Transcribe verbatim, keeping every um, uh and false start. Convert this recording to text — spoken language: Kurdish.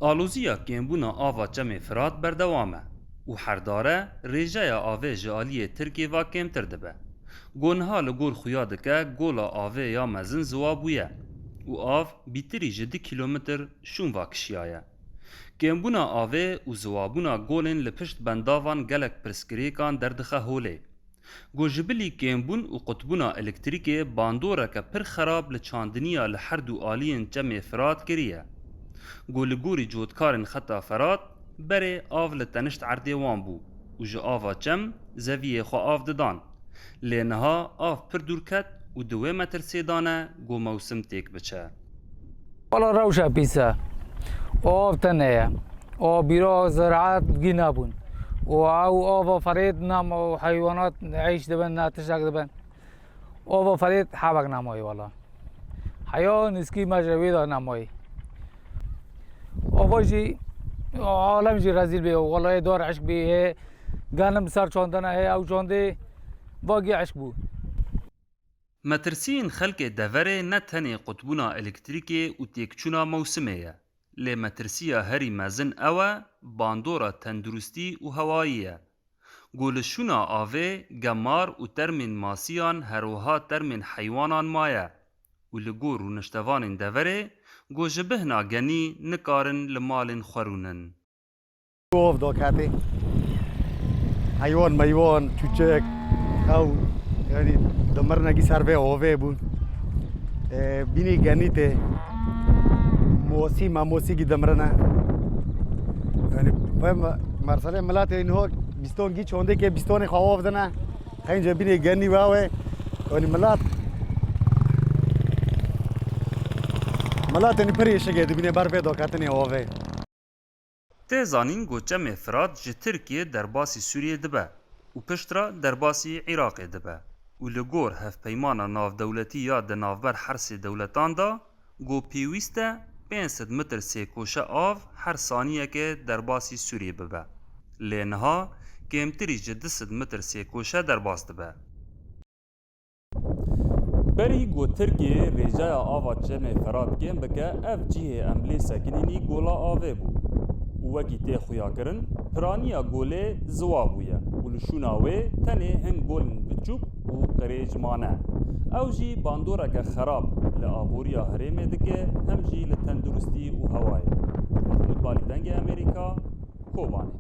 Aloziya kêmbûna ava Çemê Firat berdewam e û her dare rêjeya avê ji aliyê Tirkiyê ve kêmtir dibe. Ku niha li gor xuya dike gola avê ya mezin ziwa bûye û av bîtirî ji du kîlometr şûn ve kişiyaye. Kêmbûna avê û ziwabûna golên li pişt bendavan gelek pirsgirêkan derdixe holê. Ku ji bilî kêmbûn û qutbûna elektrîkê bandoreke pir xerab li çandiniya li her du aliyên Çemê Firat kiriye. Ku li gorî cotkarên xeta Firat, berê av li tenişt erdê wan bû û ji ava Çem zeviyê xwe av didan. Lê niha av pir dûr ket û di wê metirsê de ne ku mewsim têk biçe. Wala rewşa pîs e. O av tenê ye. O bîra ziraet gî nebûn. O ew ava ferêt nema û heywanat eyş dibin, ne tiştek dibin. Ava ferêt hebek nemayî wala. Heya nizkî me ji wê de nemayî. Ava jî alem jî rezîl bê. Wala ê dar eşk bê, hê genim ser çandine, hê ew çandê vagî eşk bû. Metirsiyên xelkê deverê ne tenê qutbûna elektrîkê û têkçûna mewsimê ye, lê metirsiya herî mezin ew e bandora tenduristî û hewayî ye. Ku li şûna avê gemar û termên masiyan her wiha termên heywanan maye û li gor rûniştevanên deverê ku ji bihna genî nikarin li malên xwe rûnin. Ov daketê. Heywan meywan, çûçik, ew, yanî, dimirinekî ser vê ovê bûn. E, bînî genî tê. Mosî, me mosî gî dimirine. Yanî, vê me-, merselê miletê niha bîston gî çondê ke bîstonê xwe ov dine. Qeynce bînê genî ve ew ê. Yanî, milet, milet, yanî, pir êşigê dibîne ber vê daketinê ovê. Tê zanîn ku Çemê Firat ji Tirkiyê derbasî Sûriyê dibe û piştre derbasî Iraqê dibe û li gor hevpeymana navdewletî ya di navber her sê dewletan de ku pêwîst e pênc sed metr sêkoşe av her saniyekê derbasî Sûriyê bibe. Lê niha kêmtirî ji du sed metr sêkoşe derbas dibe. Berî ku Tirkiyê rêjeya ava Çemê Ferat kêm bike, ev cihê em lê sekinînî gola avê bû û wekî tê xuyakirin, piraniya golê ziwa bûye û li şûna wê tenê hin golên biçûk û qirêj mane. Ew jî bandoreke xerab li aboriya herêmê dike, hem jî li tenduristî û hewayê. Mehmûd Balî, Dengê Amerîka, Kobanê.